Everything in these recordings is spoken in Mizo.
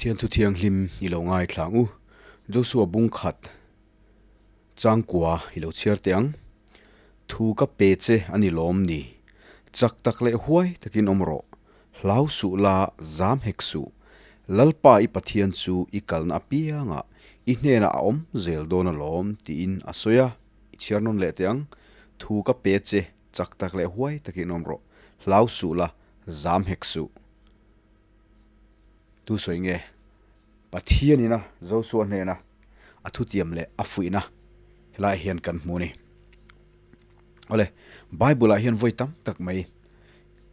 Pathian thu thianghlim i lo ngaithla ang u. Joshua bung khat changkua i lo chhiar teh ang. Thu ka pe che a ni lawm ni. Chak tak leh huai takin awm rawh. Hlau suh la zam hek suh. Lalpa i Pathian chu i kalna apiangah i hnenah a awm zel dawn alawm tiin a sawi a. I chhiar nawn leh teh ang. Thu ka pe che, chak tak leh huai takin awm rawh. Hlau suh la zam hek suh. Tu sawi nge? Pathianina Joshua hnena a thutiam leh a fuihna helaiah hian kan hmu a ni. Awle, Bible-ah hian vawi tam tak mai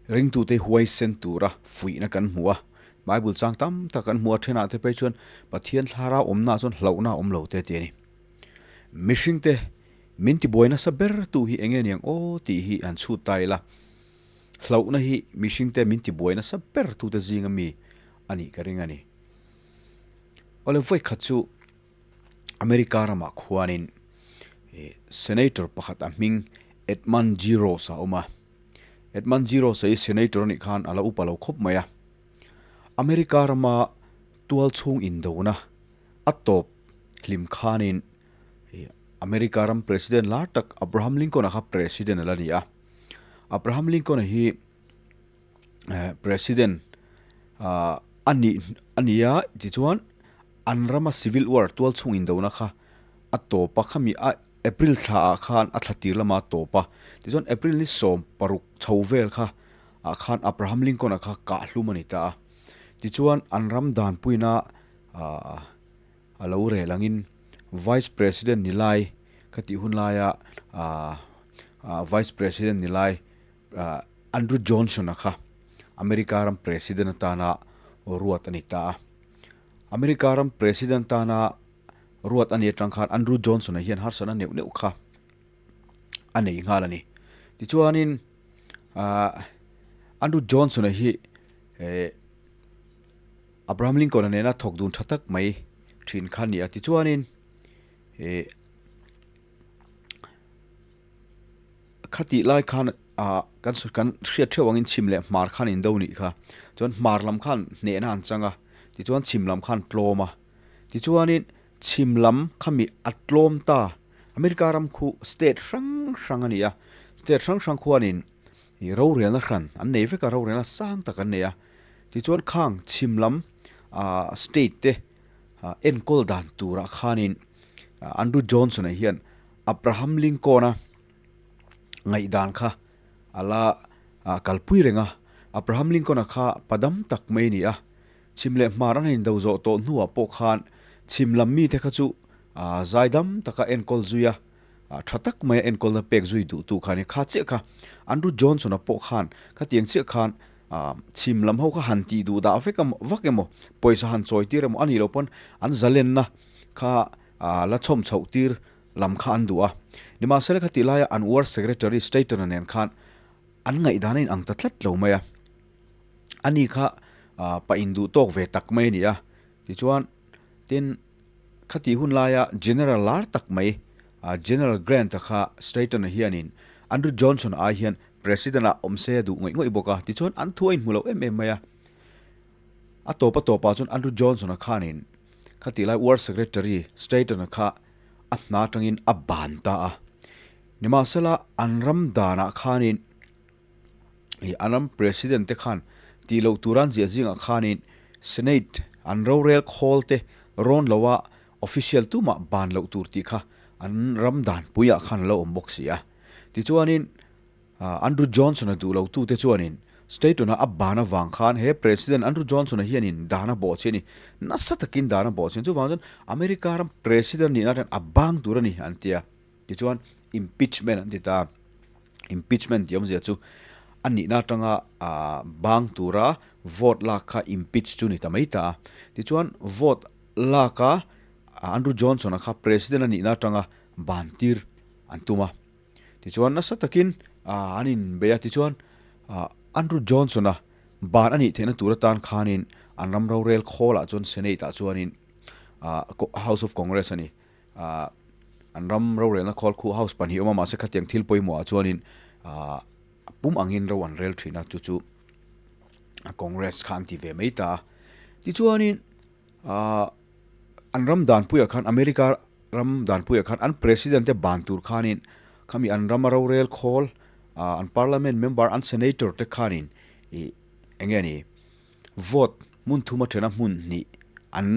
ringtute huaisen tura fuihna kan hmu a. Bible chang tam tak kan hmu a, thenah te phei chuan Pathian thlarau awmnaah chuan hlauhna a awm lo te tih a ni. Mihringte min tibuai nasa ber tu hi eng nge niang aw tih hi han chhut ta ila. Hlauhna hi mihringte min tibuai nasa ber tute zinga mi a nih ka ring a ni. Awle vawi khat chu America ramah khuanin Senator pakhat a hming Edmund G. Ross a awm a. Edmund G. Ross a hi Senator a nih khan a la upa lo khawp mai a. America rama tual chhung indona a tawp hlim khanin America ram President lar tak Abraham Lincoln a kha President a la ni a. Abraham Lincoln-a hi President a nih a ni a tichuan an rama civil war tual chhung indona kha a tawp a khami a April thla ah khan a thla tir lama a tawp a tichuan April ni 16 chho vel kha ah khan Abraham Lincoln-a kha kah hlum a ni ta a tichuan an ram danpuina ah a lo rel angin Vice President ni lai ka tih hun laia ah Vice President ni lai Andrew Johnson-a kha America ram President atana ruat a ni ta a. America ram President atana ruat a ni atang khan Andrew Johnson-a hian harsatna neuh neuh kha a nei nghal a ni. Tichuanin Andrew Johnson-a hi eh Abraham Lincoln-a nena thawk dun tha tak mai thin kha a ni a. Tichuanin eh Khatih lai khan ah kan sawi kan hriat theuh angin chhim leh hmar khan in do nih kha. Chuan hmar lam khan hnehna an chang a, tichuan chhim lam khan tlawm a. Tichuanin chhim lam khami a tlawm ta, America ram khu state hrang hrang a ni a, state hrang hrang khuanin ih rorelna hran an nei vek a, rorelna sang tak an nei a. Tichuan khang chhim lam ah state te enkawl dan turah khanin Andrew Johnson-a hian Abraham Lincoln-a ngaihdan kha a la kalpui reng a. Abraham Lincoln-a kha padam tak mai a ni a. Chhim leh hmar an indo zawh tawh hnuah pawh khan chhim lam mite kha chu zaidam taka enkawl zui a, tha tak maia enkawlna pek zui duhtu kha a ni. Kha chiah kha Andrew Johnson-a pawh khan khatiang chiah khan chhim lam ho kha han tih duh dah vek vak emaw, pawisa han chawi tir emaw a nih loh pawn an zalenna kha la chhawm chhoh tir lam kha an duh a. Nimahsela kha tih laia an War Secretary Staton-a nen khan an ngaihdan a inang ta tlat lo mai a. Ani kha pa induh tawk ve tak mai a ni a. Tichuan, tin, khatih hun laia General lar tak mai General Grant-a kha Staton-a hianin Andrew Johnson-a ai hian President-ah awm se a duh ngawih ngawih bawk a. Tichuan, an thu a inhmu lo em em mai a. A tawp a tawpah chuan Andrew Johnson-a khanin khatih lai War Secretary Staton-a kha a hna atangin a ban ta a. Nimahsela an ram danah khanin ih an ram President te khan tih loh tur an ziah zingah khanin Senate an rorel khawl te rawn loa official tumah ban loh tur tih kha an ram danpuiah khan a lo awm bawk si a. Tichuanin Andrew Johnson-a duh lo tute chuanin Staton-a a ban avang khan he President Andrew Johnson-a hianin dan a bawh che a ni. Nasa takin dan a bawh che. Chuvang chuan America ram President nihna atang a bang tur a ni an ti a. Tichuan impeachment an ti ta. Impeachment tih awmzia chu a nihna atanga bang tura vote lak kha impeach chu ni ta mai ta a. Tichuan vote laka Andrew Johnson-a kha President a nihna atanga ban tir an tum a. Tichuan nasa takin an inbei a, tichuan Andrew Johnson-a ban a nih theihna tur atan khanin an ram rorel khawlah chuan Senate-ah chuanin House of Congress a ni, an ram rorelna khawl khu House pahnih awm a, mahse khatiang thil pawimawhah chuanin pum angin ro an rel thin a, chu chu Congress kha an ti ve mai ta a. Tichuanin. An ram danpuiah khan America ram danpuiah khan an president te ban tur khanin khami an rama rorel khawl an parliament member an senator te khanin ih eng nge ni vote hmun thuma thena hmun hnih an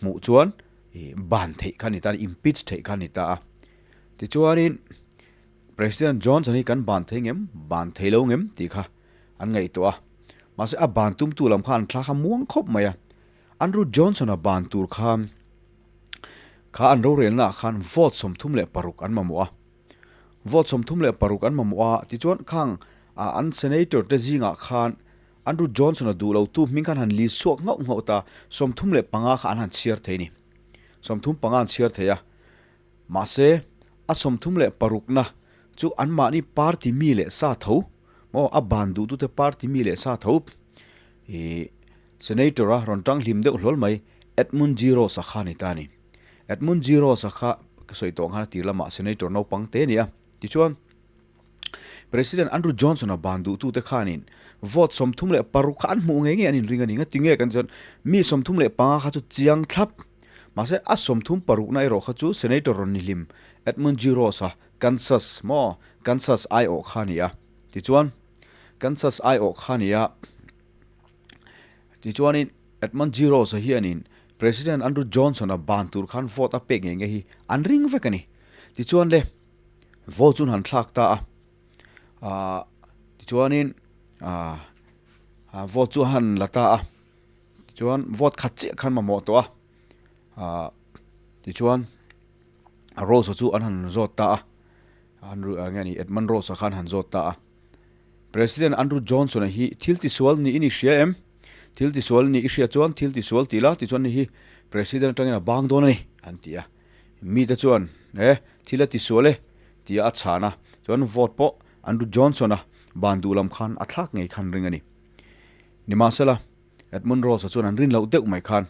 hmuh chuan ih ban theih kha a ni ta a impeach theih kha a ni ta a tichuanin President Johnson hi kan ban thei ngem ban thei lo ngem tih kha an ngaihtuah a mahse a ban tumtu lam kha an thla kha muang khawp mai a. Andrew Johnson-a ban tur khan kha an rorelnaah khan vote 36 an mamawh a. Vote 36 an mamawh a, tichuan khang an senator te zingah khan Andrew Johnson-a duh lo tu hming khan han li chhuak nghauh nghauh ta, 35 kha an han chhiar thei a ni. 35 an chhiar thei a. Mahse, a 36na chu anmahni party mi leh sa tho, maw a ban duhtute party mi leh sa tho ih, Senator a rawn tang hlim deuh hlawl mai, Edmund G. Ross-a kha a ni ta a ni. Edmund G. Ross-a kha ka sawi tawh ang khan a tir lamah Senator naupang te a ni a. Tichuan, President Andrew Johnson-a ban duhtute khanin vote 36 kha an hmuh ngei ngei an inring a ni. Ngati nge kan chuan mi 35 kha chu chiang thlap. Mahse, a 36 na erawh kha chu Senator rawn ni hlim Edmund G. Ross-a Kansas maw? Kansas aiawh kha a ni a. Tichuan, Kansas aiawh kha a ni a. Tichuanin Edmund G. Ross-a hianin President Andrew Johnson-a ban tur khan vote a pek ngei ngei hi an ring vek a ni. Tichuan le, vote chu an han thlak ta a. Ahh tichuanin ahh vote chu a han la ta a. Tichuan vote khat chiah khan mamawh tawh a. Ahh tichuan Ross-a chu an han zawt ta a. Andrew nge ni Edmund Ross-a khan han zawt ta a. President Andrew Johnson-a hi thil tisual niin i hria em? Thil tisual ni i hria chuan thil tisual ti la, tichuan ni hi President atangin a bang dawn a ni, an ti a. Mite chuan, E, thil a tisual e, tia a chhan a. Chuan vote pawh Andrew Johnson-a ban duh lam khan a thlak ngei khan ring a ni. Nimahsela, Edmund Ross-a chuan an rin loh deuh mai khan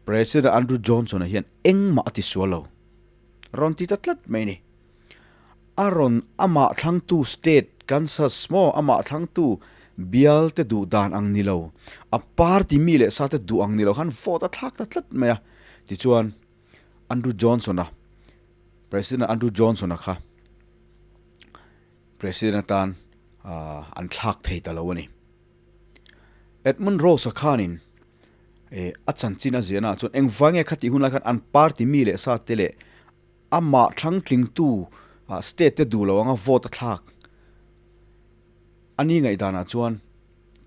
President Andrew Johnson-a hian engmah a tisual lo rawn ti ta tlat mai a ni. A rawn amah thlangtu state Kansas maw amah thlangtu bial te duh dan ang ni lo, a party mi leh sa te duh ang ni lo khan vote a thlak ta tlat mai a. Tichuan Andrew Johnson-a, President Andrew Johnson-a kha President atan an thlak thei ta lo a ni. Edmund Ross-a khanin a chanchin a ziahnaah chuan engvai nge khatih hunlai khan an party mi leh sa te leh Amah thlangtlingtu state te duh lo anga vote a thlak. A ni ngaihdanah chuan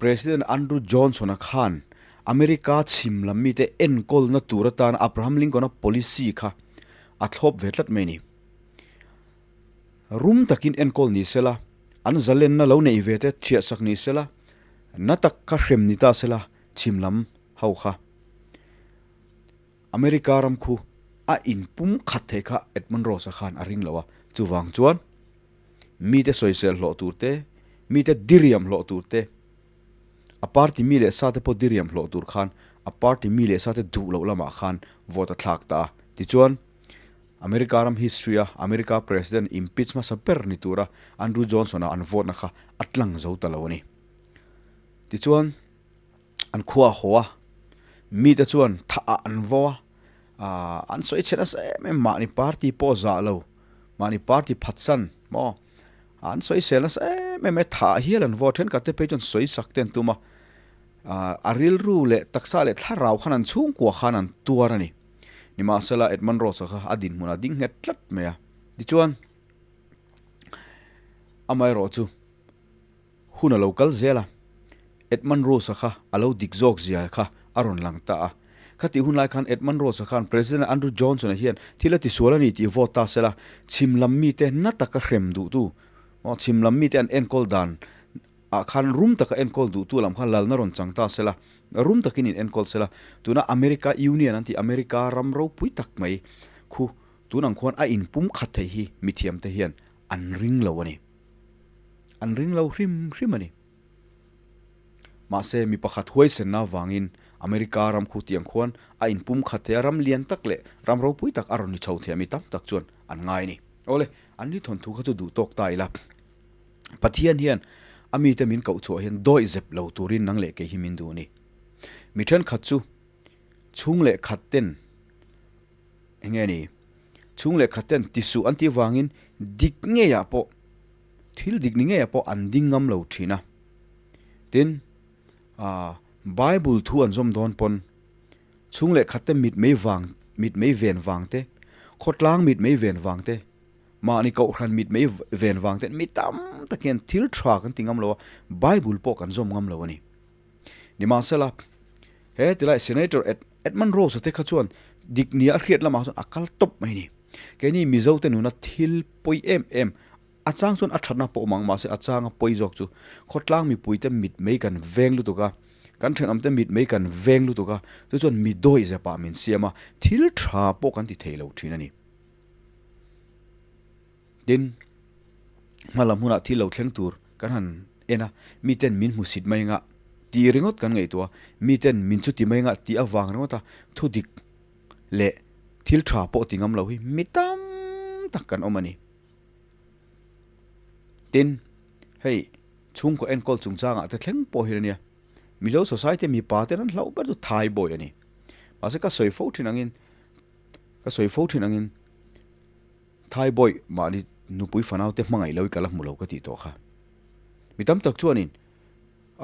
President Andrew Johnson-a khan America chhim lam mite enkawlna tur atana Abraham Lincoln-a policy kha a thlawp ve tlat mai a ni. Rum takin enkawl ni sela, an zalenna lo neih ve te thiahsak ni sela, na tak kha hrem ni ta sela chhim lam ho kha. America ram khu a inpum khat thei kha Edmund Ross-a khan a ring lo a, chuvang chuan mite sawisel hlawh tur te, mite diriam hlawh tur te, a party mi leh sa te pawh diriam hlawh tur khan a party mi leh sa te duh loh lamah khan vote a thlak ta a. Tichuan, America ram history-a America President impeach hmasa ber ni tura Andrew Johnson-a an vote-na kha a tlang zo ta lo a ni. Tichuan. an khua a haw a, mite chuan thah ah an vo a, aah an sawi chhe nasa em em mahni party pawh zah lo, mahni party phatsan maw an sawi sel nasa em em e thah hial an vo a, thenkhat te phei chuan sawi sak te an tum a, aah a rilru leh taksa leh thlarau khan an chhungkua khan an tuar a ni. Nimahsela Edmund Ross-a kha a dinhmun a ding nghet tlat mai a, tichuan amaherawhchu chu. Hun a lo kal zel a, Edmund Ross-a kha a lo dik zawk zia kha a rawn lang ta a. Khatih hun lai khan Edmund Ross-a khan President Andrew Johnson-a hian thil a tisual a ni tih vote ta sela, chhim lam mite na taka hrem duhtu, maw chhim lam mite an enkawl dan ah khan rum taka enkawl duhtu lam kha lalna rawn chang ta sela, rum takin in enkawl sela, tuna America Union an tih America ram ropui tak mai khu tun ang khuan a inpum khat thei hi mithiamte hian an ring lo a ni. An ring lo hrim hrim a ni. Mahse, mi pakhat huaisenna avangin America ram khu tiang khuan a inpum khat thei a, ram lian tak leh ram ropui tak a rawn ni chho thei a, mi tam tak chuan an ngai a ni. Awle, an ni thawnthu kha chu duh tawk ta ila. Pathian hian a mite min koh chhuah hian dawih zep lo turin nang leh kei hi min duh a ni. Mi thenkhat chu. Chhung leh khat ten eng nge ni? Chhung leh khat ten ti suh an tih vangin dik ngeiah pawh thil dik ni ngeiah pawh an ding ngam lo thin a. Tin, ah Bible thu an zawm dawn pawn chhung leh khat te mit mei vang mit mei ven vang te, khawtlang mit mei ven vang te, Mahni kohhran mit mei ven vang ten mi tam tak hian thil tha kan ti ngam lo a, Bible pawh kan zawm ngam lo a ni. Nimahsela, he tilai Senator Ed Edmund Rose-a te kha chuan dik nia a hriat lamah chuan a kal tawp mai a ni. Keini Mizote nuna thil pawi em em, a chang chuan a thatna pawh awm ang mahse a changa pawi zawk chu khawtlang mipuite mit mei kan veng lutuk a, kan thenawmte mit mei kan veng lutuk a, chu chuan mi dawihzepah min siam a, thil tha pawh kan ti thei lo thin a ni. Tin, hmalam hunah thil lo thleng tur kan han en a, miten min hmu sit mai anga tih ringawt kan ngaihtuah a, miten min chuti mai anga tih avang ringawt a thu dik leh thil tha pawh ti ngam lo hi mi tam tak kan awm a ni. Tin, hei chhungkaw enkawl chungchangah te thleng pawh hi a nia, Mizo society mipa ten an hlauh ber chu thai bawi a ni. Mahse ka sawi fo thin angin Ka sawi fo thin angin Thai bawi mahni nupui fanau te hmangaih lo i ka la hmu lo ka tih tawh kha. Mi tam tak chuanin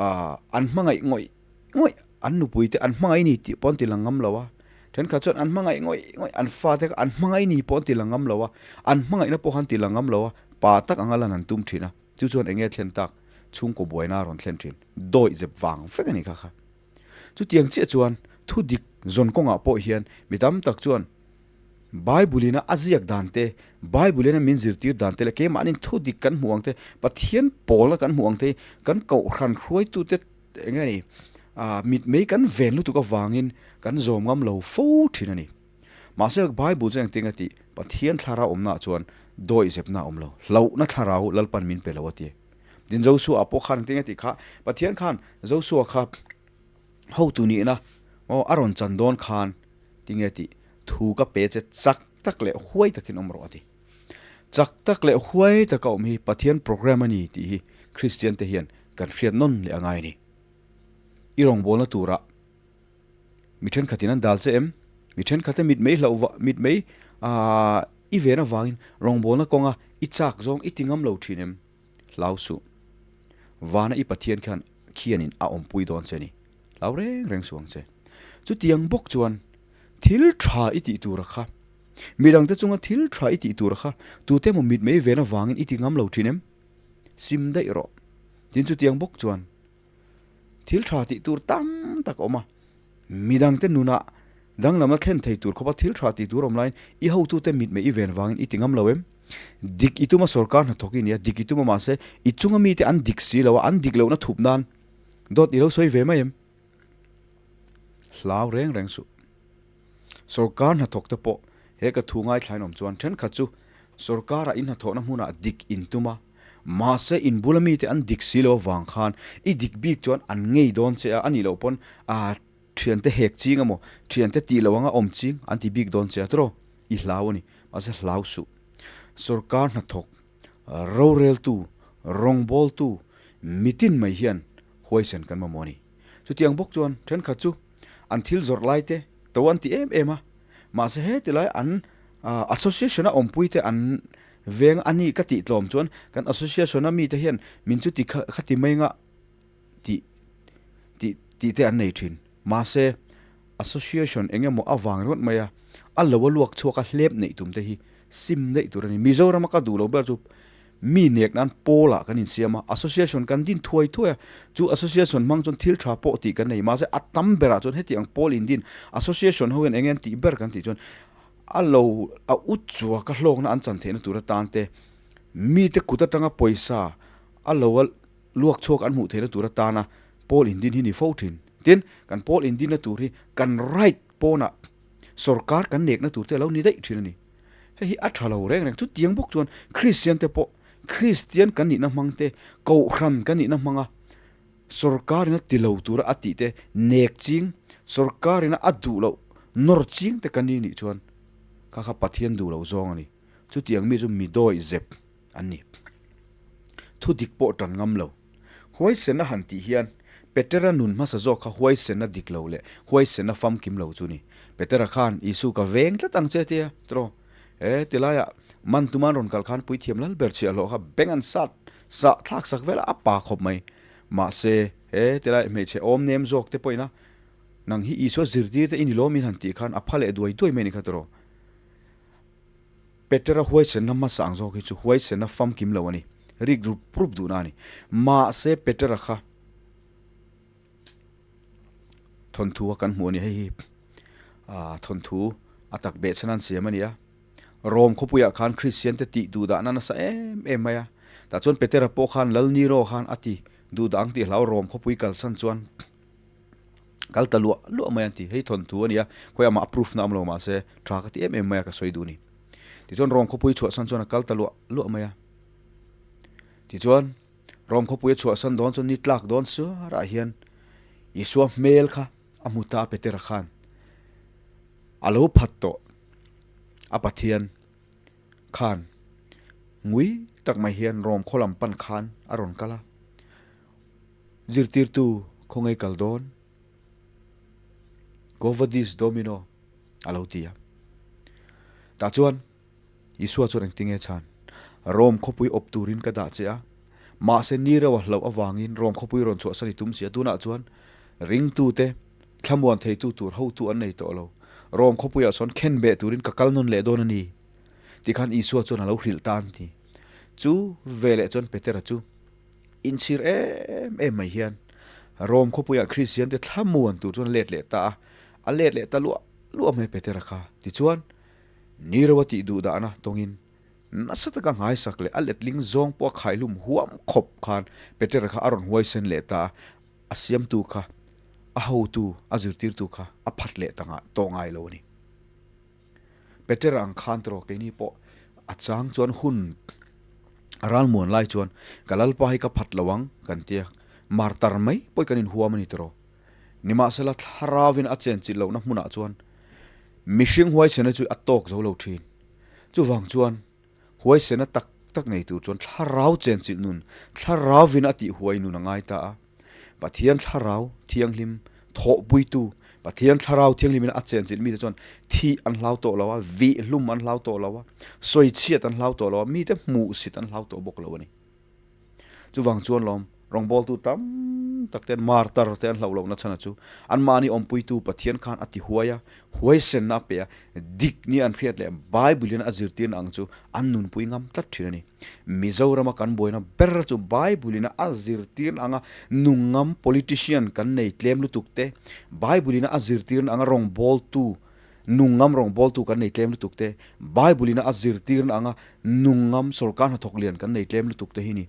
aah an hmangaih ngawih ngawih an nupui te an hmangaih ni tih pawh an ti lang ngam lo a, thenkhat chuan an hmangaih ngawih ngawih an fate kha an hmangaih ni pawh an ti lang ngam lo a, an hmangaihna pawh kha an ti lang ngam lo a, pa tak anga lan an tum thin a, chu chuan eng nge thlen tak chhungkaw buaina a rawn thlen thin, dawih zep vang vek a ni kha kha. Chutiang chiah chuan thu dik zawn kawngah pawh hian mi tam tak chuan Bible-ina a ziak dan te, Bible-ina min zirtir dan te leh keimahnin thu dik kan hmuh ang te, Pathian pawlna kan hmuh ang te hi kan kohhran hruaitute eng nge ni mitmei kan ven lutuk avangin kan zawm ngam lo fo thin a ni. Mahse Bible chu engtin a tih? Pathian thlarau awmnaah chuan dawihzepna a awm lo, hlauhna thlarau Lalpan min pe lo a ti. Tin Joshua pawh khan engtin nge tih kha Pathian khan Joshua kha hotu nihna aw a rawn chan dawn khan tinge tih thu ka pe che chak tak leh huai takin awm rawh a ti. Chak tak leh huai taka awm hi Pathian program a ni tih hi Kristian te hian kan hriat nawn leh a ngai a ni. I rawngbawlna turah Mi thenkhatin an dal che em? Mi thenkhat mit mei hlauh va, mit mei aah i ven avangin rawngbawlna kawnga i chak zawng i ti ngam lo thin em? Hlau suh. Vana i Pathian khan khianin a awmpui dawn che ni. Hlau reng reng suh ang che. Chutiang bawk chuan thil tha i tih tura kha, midangte chunga thil tha i tih tura kha tute emaw mit mei ven avangin i ti ngam lo thin em? Sim daih rawh. Tin chutiang bawk chuan Thil tha tih tur tam tak a awm a, midangte nunah danglamna thlen thei tur khawpa thil tha tih tur a awm laiin i hotute mitmei i ven vangin i ti ngam lo em? Dik i tuma sorkar hnathawk i ni a, dik i tuma mahse i chunga mite an dik si lo a, an dik lohna thup nan dawt i lo sawi ve mai em? Hlau reng reng suh. Sorkar hnathawk te pawh he ka thu ngaithlain awm chuan thenkhat chu sorkara in hnathawhna hmunah dik in tum a, mahse in bula mite an dik si lo avang khan i dik bik chuan an ngei dawn che a, a nih loh pawn aa thiante hek ching emaw thiante tih loh anga awm ching an ti bik dawn che a tiraw? I hlau a ni, mahse hlau suh. Sorkar hnathawk, roreltu, rawngbawltu mitin mai hian huaisen kan mamawh a ni. Chutiang bawk chuan thenkhat chu an thil zawrh lai te to an ti em em a, mahse heti lai an association a awmpui te an veng a ni ka tih tlawm chuan kan association a mite hian min chu ti kha ti mai nga tih tih tih te an nei thin. Mahse association eng emaw avang ringawt mai a, a lo a luak chhuak a hlep neih tum te hi sim daih tur a ni. Mizoram a ka duh lo ber chu Mi nek nan pawlah kan insiam a, association kan din thuai thuai a, chu association hmang chuan thil tha pawh tih kan nei. Mahse a tam berah chuan heti ang pawl indin association ho hian eng nge an tih ber kan tih chuan a lo a ut chua ka hlawkna an chan theihna tur atan te, mite kut atanga pawisa a lo a luak chhuak an hmuh theihna tur atana pawl indin hi ni fo thin. Tin, kan pawl indinna tur hi kan right pawnah sorkar kan nekna tur te a lo ni daih thin a ni. Hei hi a tha lo reng reng. Chutiang bawk chuan Kristian te pawh Kristian kan nihna hmang te, Kohhran kan nihna hmanga sorkarina ti lo tura a tih te nek ching, sorkarina a duh loh nawr ching te kan ni nih chuan kha kha Pathian duh lo zawng a ni. Chutiang mi chu mi dawi zep an ni. Thu dik pawh tan ngam lo. Huaisenna han tih hian Petera nun hmasa zawk kha huaisenna dik lo leh huaisenna famkim lo chu ni. Petera khan Isu ka veng tlat ang che tia tiraw? He tilaiah man tuman rawn kal khan puithiam lal ber chhiah hlawh kha beng an sat sah thlak sak vel a, a pa khawp mai. Mahse, he tilai hmeichhe awm nem zawk te pawhin a, nang hi Isua zirtir te i ni lawm in han tih khan a pha leh duai duai mai a ni kha tiraw? Petera huaisenna hmasa ang zawk hi chu huaisenna famkim lo a ni, rik rup rup duhna a ni. Mahse Petera kha thawnthu a kan hmuh a ni, hei hi thawnthu a tak beh chhan an siam a ni a. Rom khawpuiah khan Kristian te tih duh dahna nasa em em mai a, tah chuan Petera pawh khan Lal Nero khan a ti duh dah ang tih hlau Rom khawpui kalsan chuan kal ta luah luah mai an ti. Hei thawnthu a ni a, khawi amah a proof na awm lo mahse tha ka ti em em mai a ka sawi duh a ni. Tichuan Rom khawpui chhuahsan chuan a kal ta luah luah mai a. Tichuan Rom khawpui a chhuahsan dawn chuan ni tlak dawn suarah hian Isua hmel kha a hmu ta a Petera khan a lo phat tawh a Pathian khan ngui tak mai hian Rom khaw lam pan khan a rawn kal a. Zirtirtu khawngaih kal dawn? Quo vadis Domino? a lo ti a. Tah chuan Isua chuan engtinge chhan? Rom khawpui awp turin ka dah che a, mahse ni reuh a hlauh avangin Rom khawpui rawn chhuahsan i tum si a, tunah chuan ringtute thlamuan theitu tur hotu an nei tawh lo. Rom khawpuiah sawn khenbeh turin ka kal nawn leh dawn a ni tikhan Isua chuan a lo hrilh ta an ti. Chu veleh chuan Petera chu Inchhir em em mai hian Rome khawpuiah Kristiante thlamuan tur chuan a let leh ta a, a let leh ta luah luah mai Petera kha. Tichuan, Nero a tih duh dahna tawngin nasa taka nghaisak leh a letling zawng pawh a khaihlum huam khawp khan Petera kha a rawn huaisen leh ta a, a siamtu kha, a hotu, a zirtirtu kha a phat leh ta tawh ngai lo a ni. Petera ang khan tawh keini pawh a chang chuan hun ralmuan lai chuan ka lalpa hi ka phat lo ang kan tia martar mai pawh kan inhuam a ni tawh. Nimahsela thlaravin a chenchilh lohna hmunah chuan mihring huaisena chu a tawk zo lo thin. Chuvang chuan huaisena tak tak nei tur chuan thlarau chenchilh nun, thlaravin a tih huai nun a ngai ta a. Pathian thlarau thianghlim thawhpuitu, Pathian thlarau thianghlimin a chenchilh mite chuan thih an hlau tawh lo a, vih hlum an hlau tawh lo a, sawichhiat an hlau tawh lo a, mite hmuhsit an hlau tawh bawk lo a ni. Chuvang chuan lawm rawngbawltu tam tak ten martar te an hlauh lohna chhan a chu anmahni awmpuitu Pathian khan a ti huai a, huaisenna a pe a, dik ni an hriat leh Bible in a zirtirna ang chu an nunpui ngam tlat thin a ni. Mizorama kan buaina ber chu Bible in a zirtirna anga nungngam politician kan nei tlem lutuk te, Bible in a zirtirna anga rawngbawltu nungngam rawngbawltu kan nei tlem lutuk te, Bible in a zirtirna anga nungngam sorkar hnathawk lian kan nei tlem lutuk te hi ni.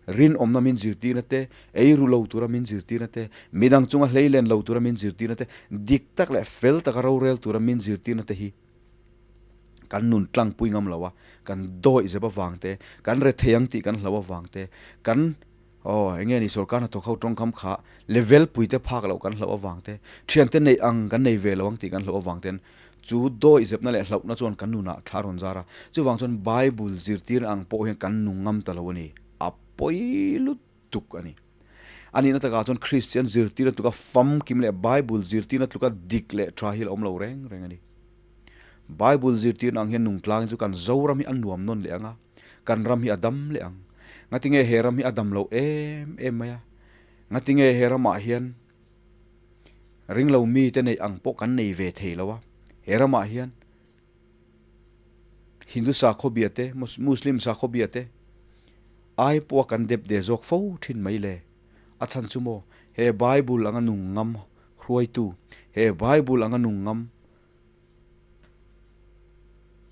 Rinawmna min zirtirna te, eiru lo tura min zirtirna te, midang chunga hleilen lo tura min zirtirna te, dik tak leh fel taka rorel tura min zirtirna te hi kan nun tlangpui ngam lo a, kan dawih zep avang te, kan rethei ang tih kan hlo avang te, kan aw eng nge ni sorkar hnathawk ho tawngkam kha level pui te phak loh kan hloh avang te, thiante neih ang kan nei ve lo ang tih kan hloh avang ten chu dawih zepna leh hlauhna chuan kan nunah thla rawn zar a, chuvang chuan Bible zirtirna ang pawh hian kan nung ngam ta lo a ni, a pawi lutuk a ni. A nihna takah chuan Kristian zirtirna tluka famkim leh Bible zirtirna tluka dik leh tha hi a awm lo reng reng a ni. Bible zirtirna ang hian nungtlangin chu kan Zoram hi a nuam nawn leh ang a, kan ram hi a dam leh ang. Ngatinge he ram hi a dam lo em em mai a? Ngatinge he ramah hian ringlo mite neih ang pawh kan nei ve thei lo a? He ramah hian Hindu sakhaw bia te, Muslim sakhaw bia te ai pawha kan dep de zawk fo thin mai le. A chhan chu maw, he Bible anga nung ngam hruaitu, he Bible anga nung ngam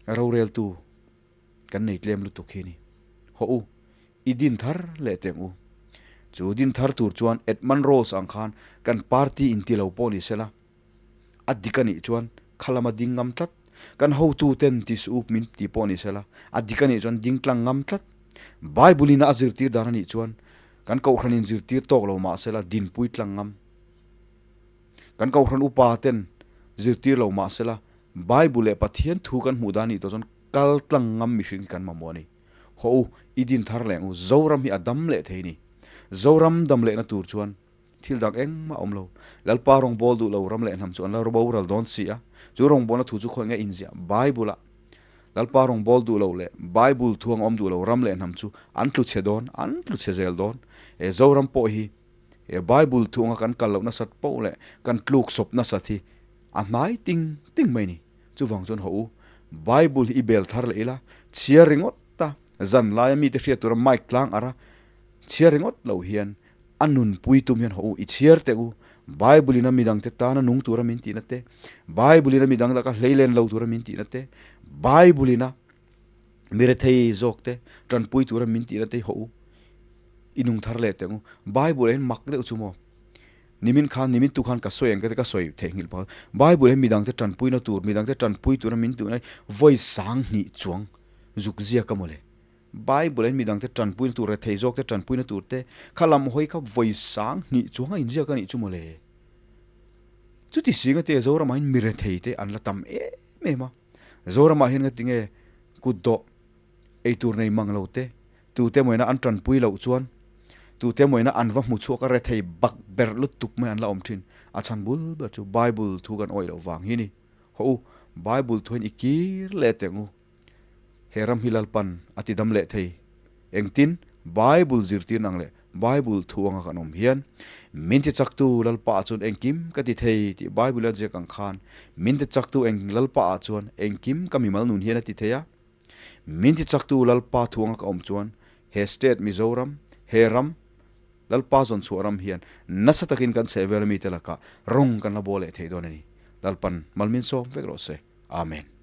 roreltu kan nei tlem lutuk hi a ni. Hawh u, i din thar leh teng u. Chu din thar tur chuan Edmund Rose ang khan kan party inti lo pawh ni sela, A dik a nih chuan kha lama ding ngam tlat. Kan hotu ten ti suh up min ti pawh ni sela, a dik a nih chuan ding tlang ngam tlat. Bible in a zirtir dan a nih chuan kan kohhran in zirtir tawk lo mah sela dinpui tlang ngam. Kan kohhran upa ten zirtir lo mah sela Bible leh Pathian thu kan hmuh dan a nih tawh chuan kal tlang ngam mihring hi kan mamawh a ni. Haw u, i din thar leh ang u, Zoram hi a dam leh thei a ni. Zoram dam lehna tur chuan thil dang engmah a awm lo. Lalpa rawngbâwl duh lo ram leh hnam chu an la boral dawn si a. Chu rawngbâwlna thu chu khawi nge inziah? Bible-ah Lalpa rawngbâwl duh lo leh Bible thu ang awm duh lo ram leh hnam chu an tlu chhe dawn, an tlu chhe zel dawn. He Zoram pawh hi he Bible thu anga kan kal loh nasat poh leh kan tluk sawp nasat hi a hnai ting ting mai ni. Chuvang chuan haw u, Bible hi i bel thar leh ila, chhiar ringawt ta, zan laia mite hriat tura mic tlang ara chhiar ringawt lo hian a nunpui tum hian haw u, i chhiar teh u, Bible in a midangte tana nung tura min tihna te, Bible in a midang laka hleilen lo tura min tihna te, Bible in a mirethei zawk te tanpui tura min tihna te hi haw u, i nung thar leh teh u. Bible ah hian mak deuh chu maw? Nimin khan, nimin tu khan ka sawi ang ka ti, ka sawi theihnghilh phah. Bible hian midangte tanpuina tur, midangte tanpui tura min tihna hi vawi sanghnih chuang zuk ziak a mawle. Bible hian midangte tanpuina tur, rethei zawkte tanpuina tur te, kha lam hawi kha vawi sanghnih chuang a inziak a nih chu mawle. Chuti singa te Zoramah hian mi rethei te an la tam em em a. Zoramah hian ngatinge kutdawh eitur nei mang lo te, Tute mawina an tanpui loh chuan tute mawina an va hmu chhuak a rethei bak ber lutuk mai an la awm thin. A chhan bul ber chu Bible thu kan awih loh vang hi ni. Haw u, Bible thu hian i kir leh teh ang u. He ram hi Lalpan a ti dam leh thei. Engtin? Bible zirtir nang leh Bible thu anga kan awm hian min ti chaktu Lalpa ah chuan engkim ka ti thei tih Bible a ziak ang khan min ti chaktu eng Lalpa ah chuan engkim ka mimal nun hian a ti thei a. Min ti chaktu Lalpa thuanga ka awm chuan he state Mizoram, he ram, Lalpa zawn chhuah ram hian nasa takin kan chhehvel mite lakah rawng kan la bawl leh thei dawn a ni. Lalpan malmin sawm vek rawh se. Amen.